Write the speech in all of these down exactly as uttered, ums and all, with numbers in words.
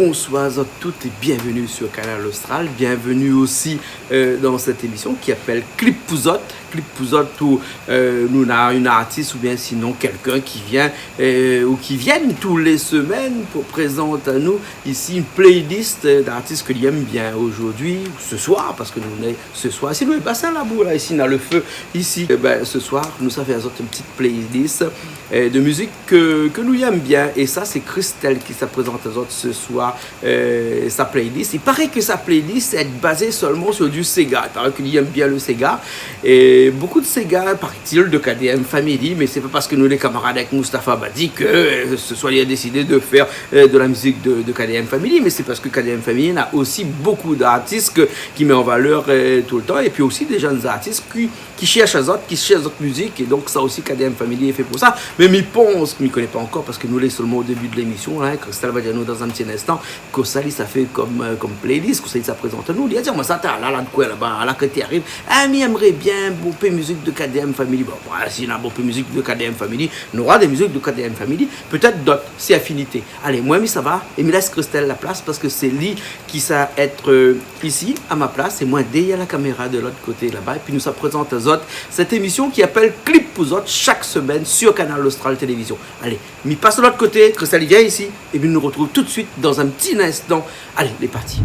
Bonsoir à toutes et bienvenue sur Kanal Austral. Bienvenue aussi, euh, dans cette émission ki apèl Clip pou zot. Clip pou zot, ousa, euh, nou néna in artis oubien sinon kèlkin ki vien, euh, ou ki viennent tous les semaines pou prézant anou isi in playlist, euh, d'artis ke li èm bien zordi, ou se soir, parske nou lé se soir. Si nou lé pa sa la bou la, isi, néna le fé isi. Ében, se soir, nou sa fé azot in ti playlist, euh, de mizik ke, ke nou èm bien. É sa, sé Christelle ki sa prézant azot se soir, euh, sa playlist. I paré ke sa playlist lé bazé solman sur du séga. I paré ke li èm bien le séga. É bonpé de séga, paraît-il, de K D M Family, mé sé pa parske nou lé kamarad avèk Mustapha Badi ke, euh, se soir li la désidé de fèr, euh, de la mizik de, de K D M Family, mé sé parske K D M Family néna osi bonpé d'artis ke, ki mèt an valèr, euh, toultan, épi osi dé jenn artis ki, ki shèrsh azot, ki shèrsh azot mizik, é donk sa osi K D M Family lé fé pou sa. Mé mi pans, mi koné pa ankor, parske nou lé solman o débi de lémision, in, Christelle va dir anou dan in ti instan, kosa li sa fé kom, euh, kom playlist, kosa li sa prézant anou. Li la di amoin sa, ta la, la, de koi laba, la, ke té ariv. Ah, mi èmré bien bonpé mizik de K D M Family. Bon, voilà, si néna bonpé mizik de K D M Family, nora dé mizik de K D M Family, pétèt d'ot, si afinité. Alé, moin, mi sava, é mi lès Christelle la plas, parske sé li ki sa èt, euh, isi, a ma plas, é moin, dèrièr la kaméra de l'ot koté laba, épi nou sa prézant azot sèt émision ki apèl Clip pou zot, shak semèn sur Kanal Austral Télévision. Alé, mi pas de l'ot koté, Christelle i vien isi, épi nou artrouv tout de suit dan in ti instan. Alé, lé parti.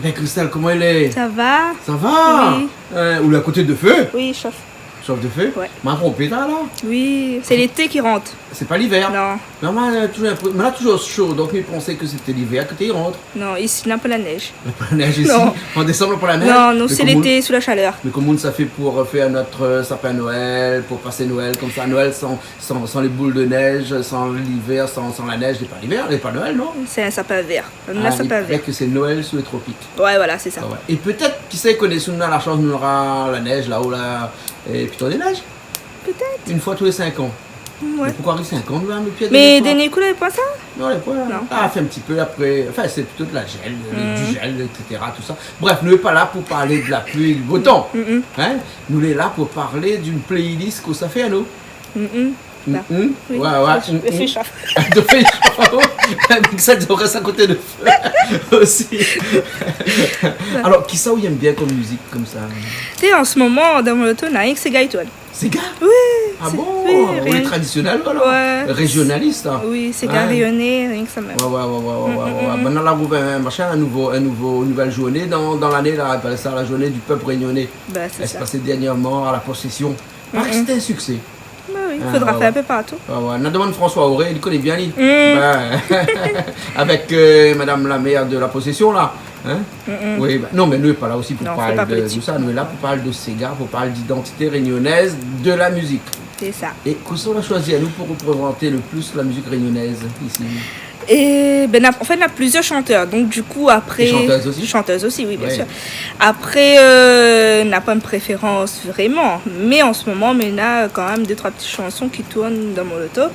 Ében, Christelle, koman i lé ? Sa va ? Sa va ? Oui. Euh, ou lé a koté de fé ? Oui, i shof. Shof de fé ? Ouais. Ma tronpé, la, la ? Oui, sé lété ki rant. Sé pa livèr ? Non. Non, mé, euh, toujour, mé la, toujour sho, donk mi pansé ke sété livèr ke té i rant. Non, isi, na pa la nèj. Na pa la nèj isi ? Non. An désanm, na pa la nèj ? Non, non, sé lété, sou la shalèr. Mé koman sa fé pou, euh, fèr nout, euh, sapin Noël, pou pasé Noël konmsa, Noël san, san, san lé boul de nèj, san livèr, san, san la nèj, lé pa livèr, lé pa Noël, non ? Sé in sapin vèr. Ah, i paré ke sé Noël sou lé tropik. Ouais, voilà, sé sa. Ah ouais. É pétèt, kisa i koné, si nou néna la shans, nou nora la nèj la-o la, é pi tourn nèj. Pétèt. In foi tou lé sink an. Ouais. Mé poukoi ariv sink an, nou, la, nout pié ? Mé dèrnié kou la, lé pa sa ? Non, lé pa. Non. Ah, fé in ti pé apré. Anfin, sé plito de la gèl, euh, du gèl, et cetera, tout sa. Bref, nou lé pa la pou parl de la pli, du bo tan. Mm, mm. In ? Nou lé la pou parl d'in playlist ke sa fé anou. Mm, mm. Sa. Mm, mm. Oui. Ouais, ouais. Mm, mm. De fé shof. De fé shof. Mé sa, ou rès a koté de fé osi. Sa. Alor, kisa ou èm bien kom mizik, konmsa ? Té, an se moman, dan mon loto, na rienk séga i tourn. Séga ? Oui. Ah bon ? Oui, tradisionèl, alor ? Ouais. Réjionalis, in ? Oui, séga rényoné, rienk sa mèm. Ouais, ouais, ouais. Mm, mm, mm. Banna la trouv in mashin, in nouvo, in nouvo, nouvèl zourné dan, dan lané, la, i apèl sa la journée du peuple réunionnais. Bin, sé sa. Èl la pasé dèrnièrman a La Possession. Mm, mm. Paré ke sété in siksé. Bin oui, fodra fé in pé partou. Ah ouais, ouais. Na domann François Auré, li koné bien, li. Mm. Bin, avèk, euh, madam la mèr de La Possession, la. In ? Mm, mm. Oui, bin, non, mé nou lé pa la osi pou parl de tout sa. Non, sé pa politik. Nou lé la pou parl de séga, pou parl d'idantité rényonèz, de la mizik. Sé sa. É kosa ou la shoizi anou pou reprézant le plis la mizik rényonèz isi ? É bin, na, an fèt, na plizièr shantèr. Donk, du kou, apré... É shantèz osi ? Shantèz osi, oui, bien sir. Ouais. Apré, euh, na pa in préférans vréman. Mé an se moman, mé na kan mèm dé, troi ti shanson ki tourn dan mon loto.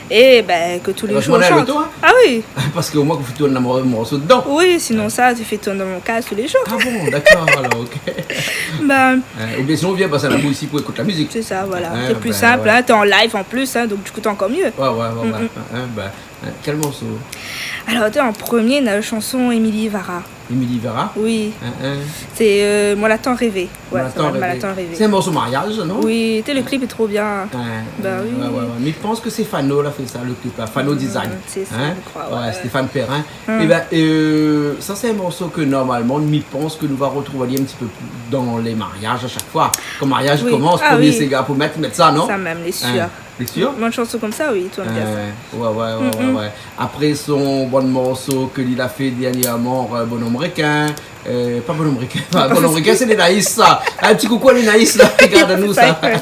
É bin, ke tou lé zour mi shant. Heureusement, l'auto, hein ? Ah oui. Parske omoin, ou fé tourn in mor-, morso dedan. Oui, sinon sa, mi fé tourn dan mon kaz tou lé zour. Ah bon, dakor, alor, ok. Bin. In, oubien sinon, ou vien pas la bou isi pou ékout la mizik. Sé sa, voilà. In, sé pli sinp, ouais. In, té an live an plis, in, donk du kou, té ankor myé. Ouais, ouais, ouais, ouais. Mm, mm. In, in, bin, in, kèl morso ? Alor, té, an promié, na la shanson Émilie Vara. Émilie Vara ? Oui. In, in. Sé, euh, Moin la tan révé. Ouais, Moin la tan révé. Moin la tan révé. Sé in morso mariaz, non ? Oui, té, le clip lé tro bien. In, in, ouais, ouais. Bin oui. Mé mi pans ke sé Fano la fé sa, le clip la. Fano Design. Mm, sé sa, mi kroi, ouais, ouais. Stéphane Perrin. Mm. É bin, euh, sa, sé in morso ke normalman, mi pans ke nou va retrouv ali in ti pé plis dan lé mariaz a shak foi. Kan mariaz i komans, promié séga pou mèt, i mèt sa, non ? Oui. Ah oui. Sa mèm, lé sir. In ? Lé sir ? Bann shanson konmsa, oui, i tourn bien sa. Ouais, ouais, ouais, ouais. Apré son bann morso ke li la fé dèrnièrman, euh, Bonhomme Requin, euh, pa Bonhomme Requin, pa Bonhomme Requin, sé lé Naïs, sa. In ti koukou a lé Naïs, la, i rogard anou, sa. Sa, ouais.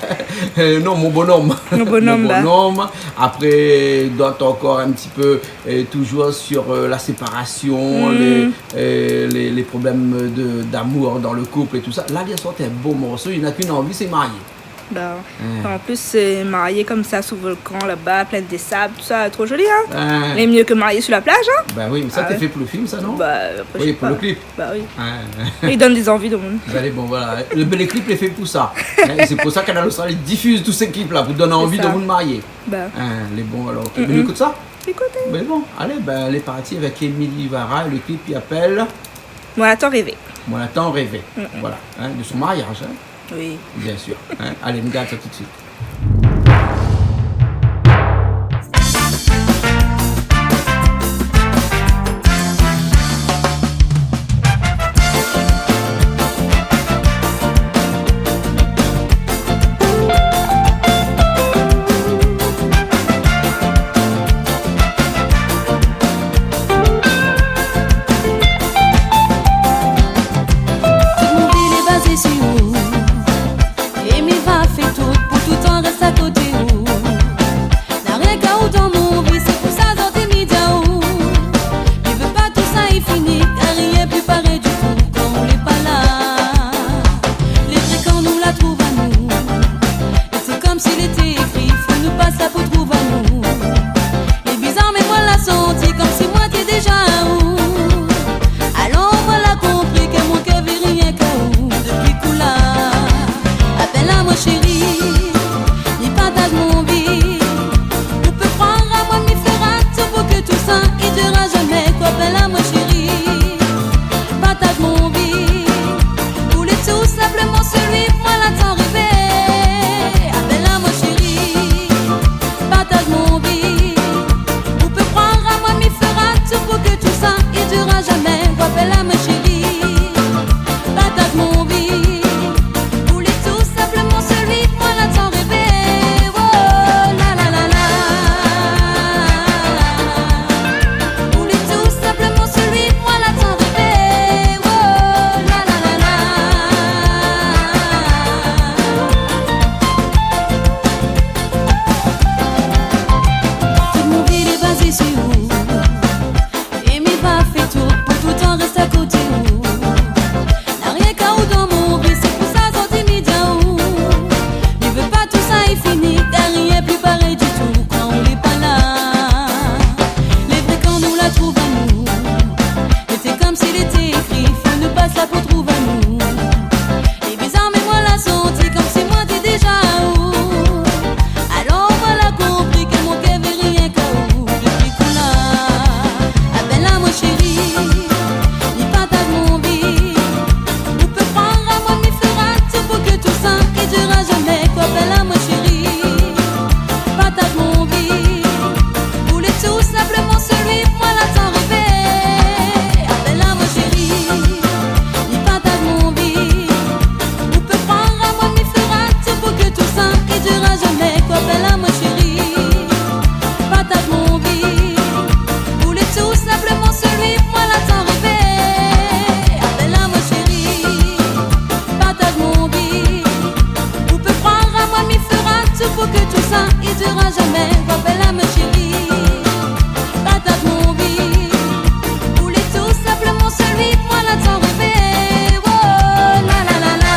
Euh, non, Mon Bonhomme. Mon Bonhomme, ba. Mon Bonhomme. Apré, d'ot ankor in ti pé, euh, toujour sur, euh, la séparation, lé, euh, lé, lé problèm de, d'amour dan le koup é tout sa. La, li la sort in bo morso, li na k'in anvi, sé marié. Ba, an plis, sé marié konmsa sou volkan laba, Plaine des Sables, tout sa, tro zoli, in ? Ouais. Lé myé ke marié sou la plaz, in ? Ba oui, mé sa, té fé pou le film, sa, non ? Ba oui. Ba, apré, mi koné pa. Oui, pou le clip. Ba oui. Ouais. I donn dé zanvi domoun. Bin, lé bon, voilà. Le, le clip lé fé pou sa. In, é sé pou sa Kanal Austral i difiz tout sé clip la, pou donn anvi domoun marié. Sé sa. Ba. In, lé bon, alor, ok. Mm, mm. Mé nou ékout sa ? Ékout. Mé bon, alé, bin, lé parti avèk Émilie Vara, le clip i apèl Moin la tan rèvé. Moin la tan rèvé. Mm, mm. Voilà, hein, de son mariage, hein. Oui. Bien sûr, hein. Alé, nou gard sa tout de suite. Tout mon vi lé bazé si ou. É mi va fé tout pou toultan rès a koté ou. Na rienk aou dan mon vi, sé pou sa zordi mi di aou. Mi vé pa tousa i fini, kar rien i pé parèy ditou kan ou lé pa la. Lé vré kan nou la trouv anou. É sé konmsi lété ékri, fo nou pas la pou trouv anou. Lé bizar, mé moin la santi konmsi moin té déza aou. Alor moin la konpri ke mon kèr i vé rienk aou. Dopi kou la, apèl amoin shéri, mi partaz mon vi. Ou pé kroir amoin, mi fera tout pou ke tousa i dir a zamé. Ou apèl amoin shéri, partaz mon vi. Ou lé tou sinpleman sélui moin la tan rèvé. Apèl amoin shéri, partaz mon vi. Ou pé kroir amoin, mi fera tout pou ke tousa i dir a zamé. Ou apèl amoin shéri, partaz mon vi. Ou lé tou sinpleman sélui moin la tan rèvé. Oh, la, la, la, la. Ou lé tou sinpleman sélui moin la tan rèvé. Oh, la, la, la, la. Tout mon vi lé bazé si ou. É mi va fé tout pou toultan rès a koté ou. Na rienk aou dan mon vi, sé pou sa zordi mi di aou. Mi vé pa tousa i fini, kar rien i pé parèy ditou kan ou lé pa la. Lé vré kan nou la trouv anou. É sé konmsi lété ékri, fo nou pas la pou trouv anou. Lé bizar, mé moin la santi konmsi moin té déza aou. Alor moin la konpri ke mon kèr i vé rienk aou. Dopi kou la, apèl amoin shéri, mi partaz mon vi. Ou pé kroir amoin, mi fera tout pou ke tousa i dir a zamé. Ou apèl amoin shéri, partaz mon vi. Ou lé tou sinpleman sélui moin la tan rèvé. Apèl amoin shéri, mi partaz mon vi. Ou pé kroir amoin, mi fera tout pou ke tousa i dir a zamé. Ou apèl amoin shéri, partaz mon vi. Ou lé tou sinpleman sélui moin la tan rèvé. Apèl amoin shéri, partaz mon vi. Ou pé kroir amoin, mi fera tout pou ke tousa i dir a zamé. Ou apèl amoin shéri, partaz mon vi. Ou lé tou sinpleman sélui moin la tan rèvé. Oh, la, la, la, la.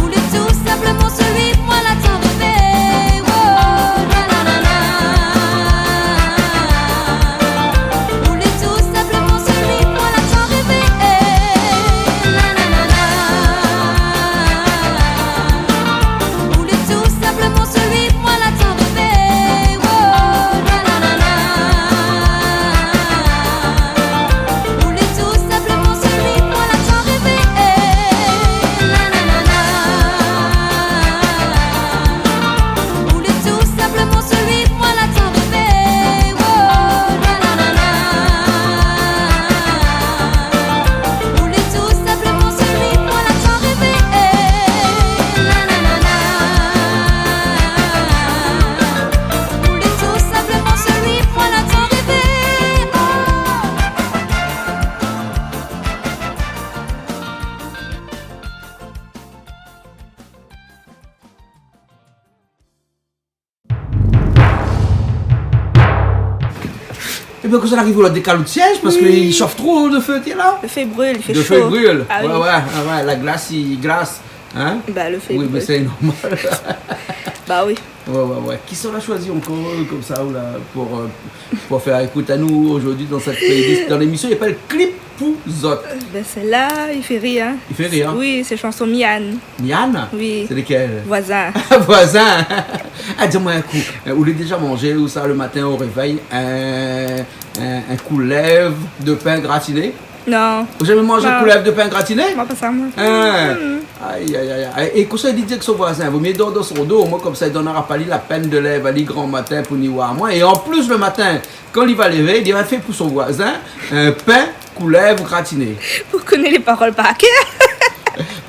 Ou lé tou sinpleman sélui moin la tan rèvé. Oh, la, la, la, la. Ou lé tou sinpleman sélui moin la tan rèvé. La, la, la, la. Ou lé tou sinpleman sélui moin la tan rèvé. Oh, la, la, la, la. Ou lé tou sinpleman sélui moin la tan rèvé. La, la, la, la. Ou lé tou sinpleman sélui moin la tan rèvé. Oh, la, la, la, la. Ou lé tou sinpleman sélui moin la tan rèvé. La, la, la, la. Ou lé tou sinpleman sélui moin la tan rèvé. Oh. Ébin, kosa la ariv la, dékal out sièz, parske i shof tro, le fé, té la. Le fé i bril, i fé sho. Le fé i bril. Ah oui. Ouais, ouais, ouais, ouais, la glas i glas, hein ? Bah, le fé i bril. Oui, mé sé normal. Bah oui. Ouais, ouais, ouais. Kisa ou la shoizi ankor, euh, konmsa, ou la, pou, euh, pou fé ékout anou zordi dan sèt playlist, dan lémision i apèl Clip pou zot. Euh, ben, sèl-la i fé rir, hein. I fé rir. Oui, sé shanson Miane. Miane ? Oui. Sé lékèl ? Voizin. Voizin. Ah, di amoin in kou, euh, ou la déza manzé, ou sa, le matin o révèy, in, in, in koulèv de pin gratiné ? Non. Ou la zamé manzé koulèv de pin gratiné ? Non. Moin pa sa, moin. Hein. Mm. Ay, ay, ay, ay. É kosa li di èk son voizin, vo myé dor dan son do, omoin konmsa i donnra pa li la pèn de lèv ali gran matin pou ni oir amoin. É an plis, le matin, kan li va lévé, li va fé pou son voizin in pin koulèv gratiné. Ou koné lé parol par kèr.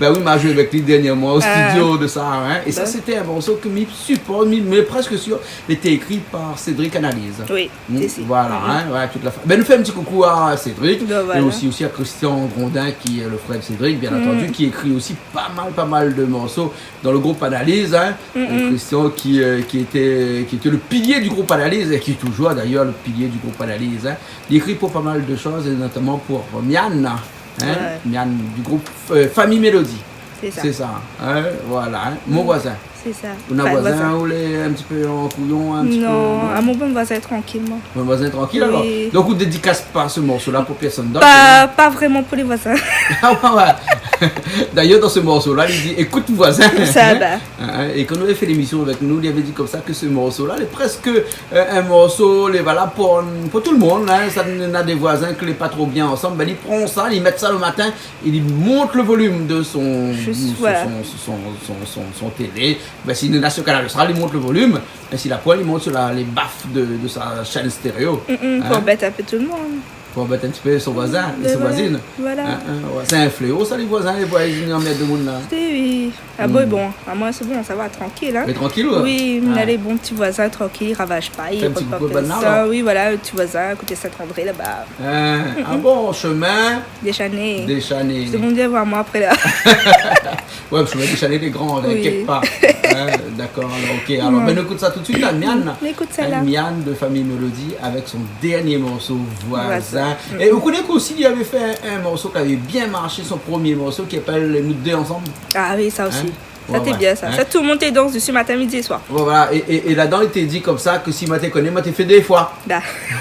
Ben oui, ma zoué avèk li dernièrman o studio de sa, hein. É sa, sété in morso ke mi sipor, mi, mi lé prèsk sir, lété ékri par Cédric Analyse. Oui, sé sa. Voilà, hein, ouais, tout la fa-, ben, nou fé in ti koukou a Cédric, é osi, osi a Christian Grondin, ki lé le frèr de Cédric, bien antandi, ki ékri osi pa mal, pa mal de morso dan le group Analyse, hein. Christian ki, euh, ki lété, ki lété le pilié du group Analyse, é ki lé touzour d'ayèr le pilié du group Analyse, hein. Li ékri pou pa mal de shoz, é notaman pou Miane, hein, Miane du group, euh, Famille Mélodie. Sé sa. Sé sa, hein, voilà, hein. Mon voizin. Sé sa. Ou na voizin, ou lé in ti pé an kouyon, in ti pé, non ? Non, ah, mon bon voizin lé trankil, moin. Bon voizin trankil, alor. Oui. Donk, ou dédikas pa se morso-la pou pèrsone dot, non ? Pa, pa vréman pou lé voizin. Ah, ouais, ouais. D'ayèr, dan se morso-la, li di, ékout voizin. Sa va. Hein, é kan nou la fé lémision avèk nou, li lavé di konmsa ke se morso-la, lé prèsk, euh, in morso, lé valab pou, pou tout le moun, hein. Sa, na dé voizin ke lé pa tro bien ansanm, ben, li pran sa, li mèt sa le matin, é li mont le volim de son, son, son, son, son télé. Zis, voilà. Ben, si li lé sur Canal Austral, li mont le volim. É si la poin, li mont sur la, lé baf de, de sa shèn stéréo. Mm, mm, pou anbèt in pé tout le moun. Pou anbèt in ti pé son voizin é son voizine. Voilà. Hein, hein, ouais. Sé in fléo, sa, lé voizin, lé voizine i anmèrd demoun, la. Sé, oui. Ah bon, bon, amoin, sé bon, sa va, trankil, hein. Mé trankil, ouais. Oui, mé na lé bon ti voizin, trankil, i ravaz pa, i pran pa pèrsone. Fé in ti koukou a banna, la. Oui, voilà, le ti voizin, koté Saint-André, laba. Hein, ah bon, shemin Déchané. Déchané. Tout le moun vien voir amoin apré, la. Ouais, shemin Déchané lé gran, inkièt pa. Hein, dakor, alor, ok. Alor, ben, nou ékout sa tout de suite, la, Miane. Nou ékout sa, la. Hein, Miane de Famille Mélodie avèk son dernié morso, Voizin. Voizin. É ou koné ke osi, li lavé fé in, in morso ki lavé bien marshé, son promié morso, ki apèl Nou dé ansanm. Ah oui, sa osi. Hein ? Sa té bien, sa. Ouais, ouais. Hein ? Sa, tout le moun té i dans desi matin, midi é soir. Ouais, voilà. É, é, é ladan, li té di konmsa ke si moin té koné, moin té fé dé foi.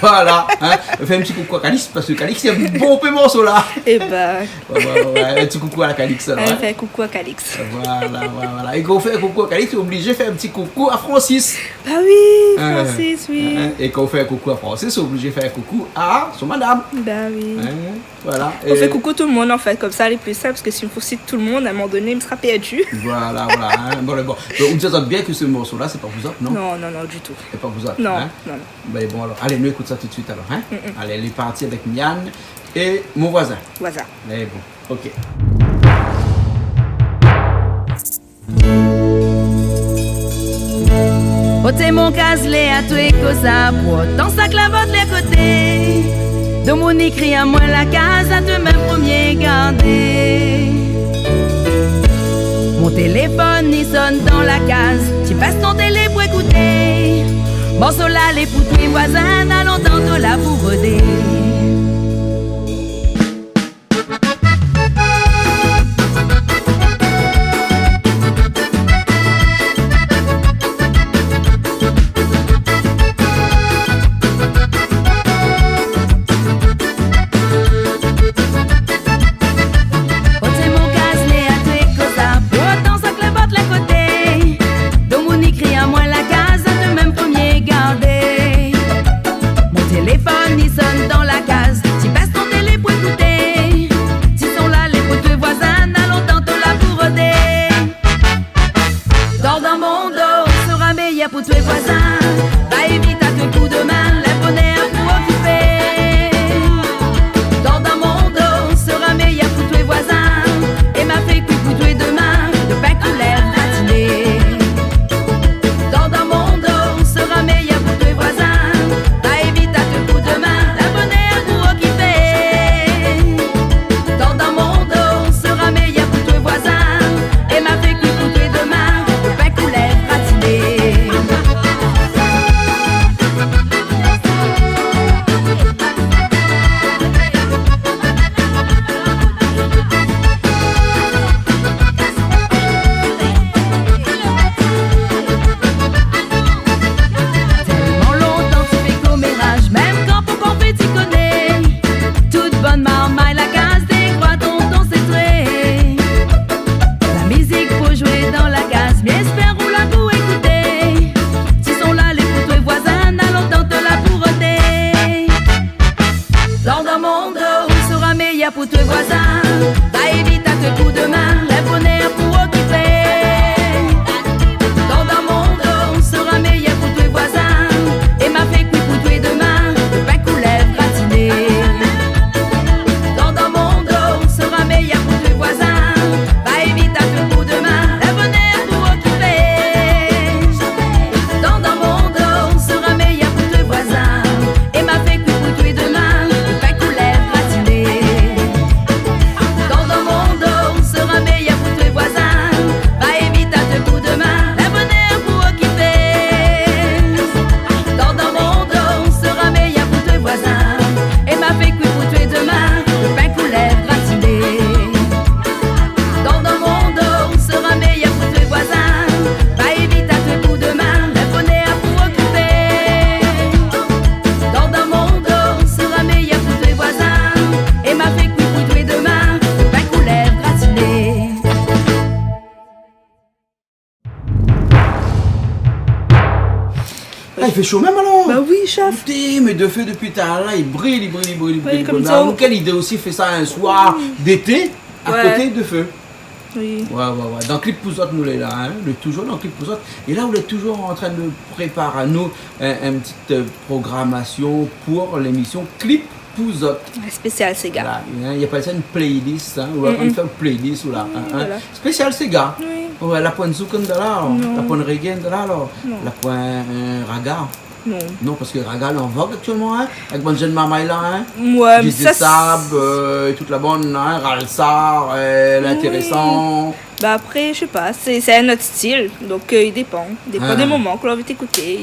Voilà, hein. Fé in ti koukou a Calix, parske Calix, li èm bonpé morso-la. Eh ben. Ouais, ouais, ouais, ouais. In ti koukou a Calix, alor, hein. Fé in koukou a Calix. Voilà, voilà, voilà. É kan ou fé in koukou a Calix, ou lé oblizé fé in ti koukou a Francis. Bah oui, Francis, oui. Hein, hein. É kan ou fé in koukou a Francis, ou lé oblizé fé in koukou a son madam. Bah oui. Hein ? Voilà. Ou fé koukou tout le moun, an fèt, konmsa lé pli sinp, parske si mi sit tout le moun, a in moman doné, mi sra pèrdi. Voilà, voilà, hein. Bon, bon. Donk, ou di azot bien ke se morso-la, sé pa pou zot, non ? Non, non, non, ditou. Sé pa pou zot, hein ? Non, non, non. Ben bon, alor, alé, nou ékout sa tout de suite, alor, hein ? Mm, mm. Alé, lé parti avèk Miane é Mon voizin. Voizin. Mé bon, ok. Oté mon kaz, lé atoué kosa, pourtan sak la vot lé koté. Domoun i kri amoin la kaz, atoué mèm promié gardé. Mon téléfone i sonn dan la kaz, ti bès ton télé pou ékouté. Morso-la lé pou toué voizin, na lontan to la pou rodé. Oté mon kaz, lé atoué kosa, pourtan sak la vot lé koté. Domoun i kri amoin la kaz, atoué mèm promié gardé. Mon téléfone i sonn dan Ah, i fé sho mèm alor ? Ba oui, shaf. Putain, mé dofé dopi talèr la, i bril, i bril, i bril, i bril. Oui, konmsa. Mé alor, kèl idé osi, fé sa in soir d'été, a koté dofé. Oui. Ouais, ouais, ouais. Dan Clip pou zot, nou lé la, hein. Nou lé toujour dan Clip pou zot. É la, nou lé toujour antrin de prépar anou in, in ti, euh, programasion pou lémision Clip pou zot. Ouais, spésial séga. Voilà, hein, i apèl sa in playlist, hein, ou la, mm, fé in playlist, ou la, oui, hein, hein. Voilà. Spésial séga. Oui. Ouais, la poin zouk andan la, alor. Non. La poin reggae andan la, alor. Non. La poin, euh, raga. Non. Non, parske raga lé an vog aktièlman, hein, avèk bann jenn marmay la, hein. Ouais, mé DJ sa, Sab, euh, é tout la bann, hein, Ralsar, euh, oui, L'Intéressant. Ba apré, mi koné pa, sé, sé in not stil, donk, euh, i dépan. I dépan dé moman ke ou la anvi ékouté.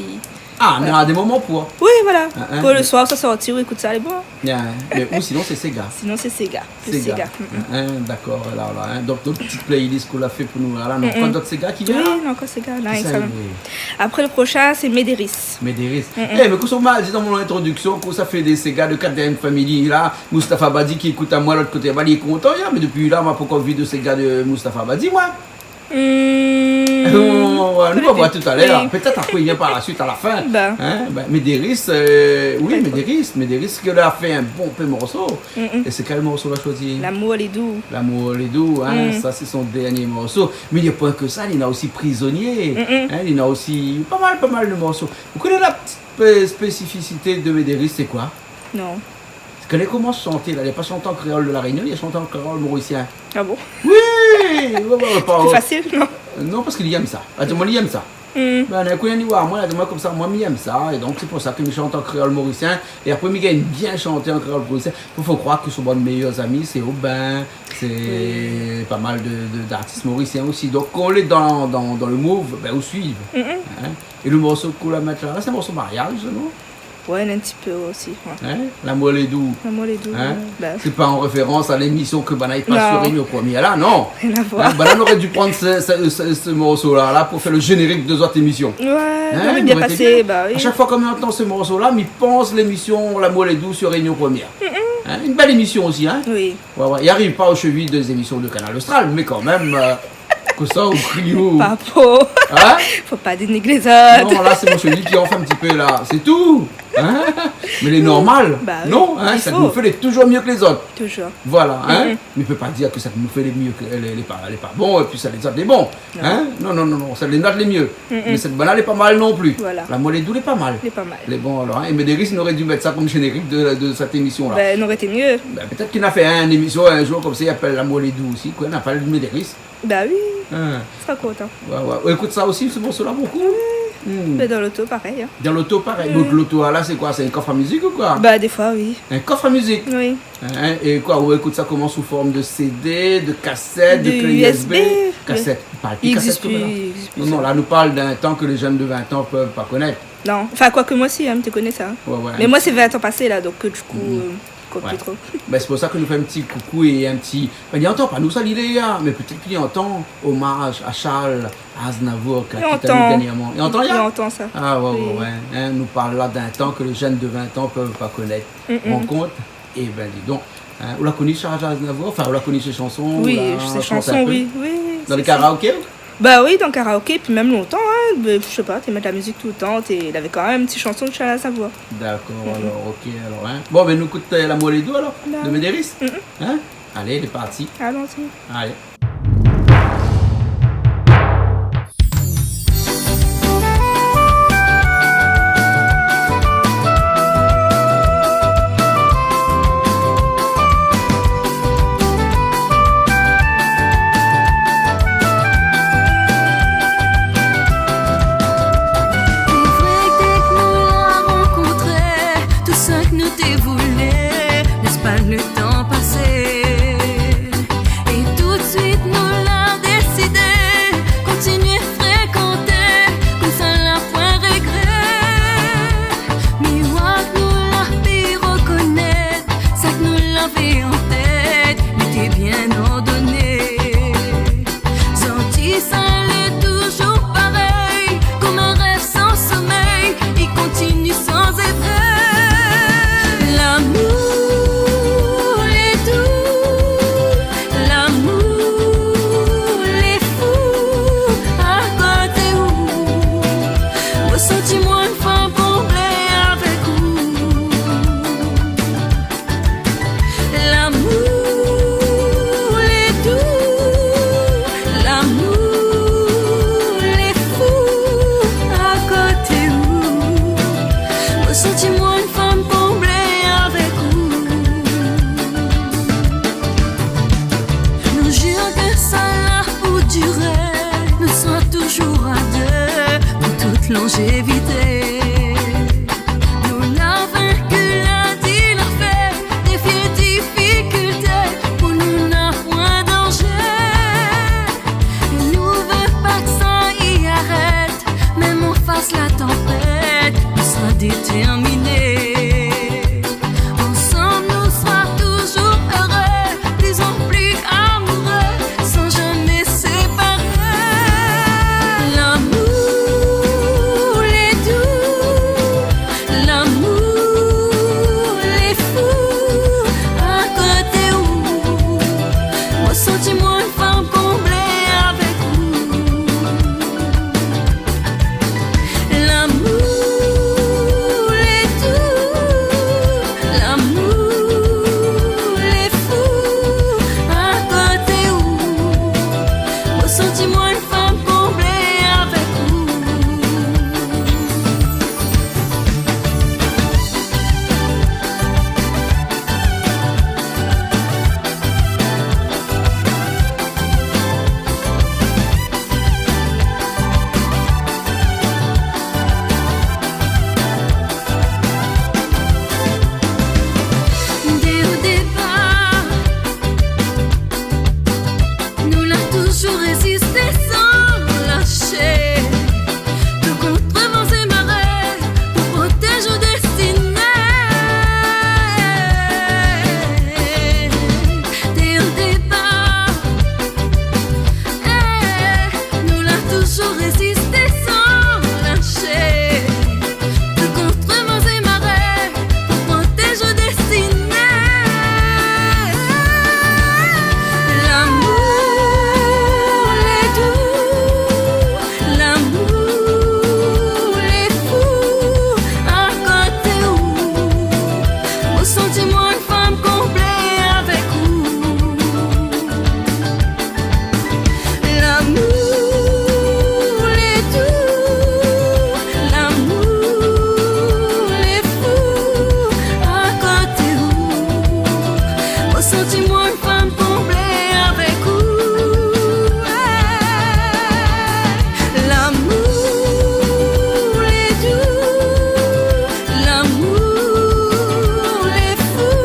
Ah, mé na dé moman pou. Oui, voilà. Hein, hein. Pou le soir, sa sorti, ou ékout sa, lé bon. Bien, mé ou sinon, sé séga. Sinon, sé séga. Plus séga. Séga. Mm, mm. Hein, dakor, la, la, hein. Donk, donk, ti playlist ke ou la fé pou nou la, la, mm, mm, ankor dot séga ki vien la ? Oui, ankor séga, la. Kisa i vien ? Apré, le proshin, sé Médéris. Médéris. Mm, mm. Eh, mé kosa ou la di dan mon introdiksion, ke ou sa fé dé séga de Kat Dèm Family la, Mustapha Badi ki ékout amoin lot koté, ba li lé kontan, ya, mé dopi la, moin la pankor vi de séga de Mustapha Badi, moin. Hmm. Oh, ouais, nou va voir talèr. Oui. Pétèt apré, i vien par la suit, a la fin. Ba. Hein, ba, Médéris, euh, oui, Médéris, Médéris, ke la fé in bonpé morso. Mm, mm. É sé kèl morso ou la shoizi ? Lamour lé dou. Lamour lé dou, hein, mm, sa sé son dernié morso. Mé li na poin ke sa, li na osi Prisonnier. Mm, mm. Hein, li na osi pa mal, pa mal de morso. Ou koné la ti spé-, spésifisité de Médéris, sé koi ? Non. Kan li la komans shanté la, li la pa shanté an kréol de La Rényon, li la shanté an kréol morisien. Ah bon ? Oui, ouais, ouais, ouais, pa... Pli fasil, non ? Non, parske li èm sa. La di amoin li èm sa. Hmm. Bin, in kou li la di amoin, la di amoin konmsa, moin mi èm sa, é donk sé pou sa ke mi shant an kréol morisien, é apré mi gingn bien shanté an kréol morisien. Fo, fo kroir ke son bann méyèr zami, sé Aubin, sé, oui, pa mal de, de, d'artis morisien osi. Donk, kan ou lé dan, dan, dan le move, bin, ou suiv. Mm, mm. Hein ? É le morso ke ou la mèt la, la, sé in morso mariaz, non ? Ouais, in ti pé osi, ouais. Hein ? Lamour lé dou. Lamour lé dou, hein ? Ouais. Ba. Sé pa an référans a lémision ke banna i pas sur Réunion Première la, non. Non. Rien à voir. Hein, banna noré di pran se, se, se, se morso la, la pou fé le générique de zot émision. Ouais, hein, noré bien pasé, ba oui. A shak foi ke mi antann se morso la, mi pans lémision Lamour lé dou sur Réunion Première. Mm, mm. Hein, in bèl émision osi, hein ? Oui. Ouais, ouais, i ariv pa o shevi dé zémision de Kanal Austral, mé kan mèm, euh, kosa ou kri ou ? Pa pou. Hein ? Fo pa dénigr lézot. Non, la, sé mon shevi ki anflin in ti pé la, sé tou. Hein ? Mé lé normal. Ba oui, non, hein, i fo. Sak nou fé lé toujour myé ke lézot. Toujour. Voilà, hein. Mm, mm. Mé i pé pa dir ke sak nou fé lé myé ke, lé, lé pa, lé pa bon, épi sak lézot lé bon. Non. Hein ? Non, non, non, non, sak lé not lé myé. Mm, mm. Mé sak banna lé pa mal non pli. Voilà. Lamour lé dou lé pa mal. Lé pa mal. Lé bon, alor, hein. É Médéris noré di mèt sa kom générique de, de sèt émision la. Bin, noré été myé. Bin, pétèt ke na fé in émision in jour konmsa, i apèl Lamour lé dou osi, koi, na pa le Médéris. Ba oui. Hein. Sra kontan. Ouais, ouais. Ou ékout sa osi, se morso la, bonpé ? Oui. Hmm. Mé dan loto, parèy, hein. Dan loto, parèy. Oui. Donk, loto la, sé koi ? Sé in kof a mizik ou koi ? Ba, défoi, oui. In kof a mizik ? Oui. Hein, é koi, ou ékout sa koman, sou form de CD, de kasèt, de klé U S B ? U S B. Kasèt. I parl pi kasèt konm la. I égzis pi, i égzis pi, sa. Non, non, la, nou parl d'in tan ke lé jenn de vin an i pé pa konèt. Non. Anfin, koik moin osi, hein, mi té koné sa, hein. Ouais, ouais. Mé moin, sé vin an pasé, la, donk, euh, du kou, euh, mi ékout pi tro. Ouais. Bin, sé pou sa ke nou fé in ti koukou é in ti, bin, li antan pa nou sa, li lé la, mé pétèt ke li antan, omaz a Charles Aznavour, ke la kit anou dèrnièrman. Li antan. Li antan, ya ? Li antan sa. Ah, ouais, ouais, ouais. Oui. Hein, nou parl la d'in tan ke lé jenn de vin an i pé pa konèt. Mm, mm. Rann kont ? Eh bin, di donk, hein, ou la koni Charles Aznavour, anfin, ou la koni sé shanson, ou la shant in pé ? Oui, sé shanson, oui, oui, si, si. Dan lé karaoké ? Ba oui, dan karaoké, épi mèm lontan, hein, mé, mi sé pa, té i mèt la mizik toultan, té, lavé kan mèm in ti shanson de Charles Aznavour. Dakor, alor, OK, alor, hein. Bon, bin, nou ékout, euh, Lamour lé dou, alor, de Médéris. Ba oui. Mm, mm. Hein ? Alé, lé parti. Alon-y. Alé. Sé vré ke dèk nou la rankontré, tout sak nou té voulé, lès pa le tan pasé. É toutsuit, Longévité. Nou la vink la di la fé, défié difikilté, pou nou na poin danzé. Nou vé pa ke sa i arèt, mèm an fas la tanpèt, nou sra détèrminé. Ansanm nou sra toujour éré, pli an pli amouré, san jamé séparé. Lamour lé dou, lamour lé fou. Akoté ou, moin santi moin in fanm konblé avèk ou. Lamour lé dou, lamour lé fou. Akoté ou, moin santi moin in fanm konblé avèk ou. Dé o dépar, nou la toujour rézisté san lashé. Tout kont van é maré, pou protéz out déstiné. Dé o dépar, é, nou la toujour rézisté san lashé. Tout kont van é maré, pou protéz out déstiné. Lamour lé dou, lamour lé fou. Akoté ou, moin santi moin in fanm konblé avèk ou. Lamour lé dou, lamour lé fou. Akoté ou, moin santi moin in fanm konblé avèk ou. Lamour lé dou, lamour lé fou.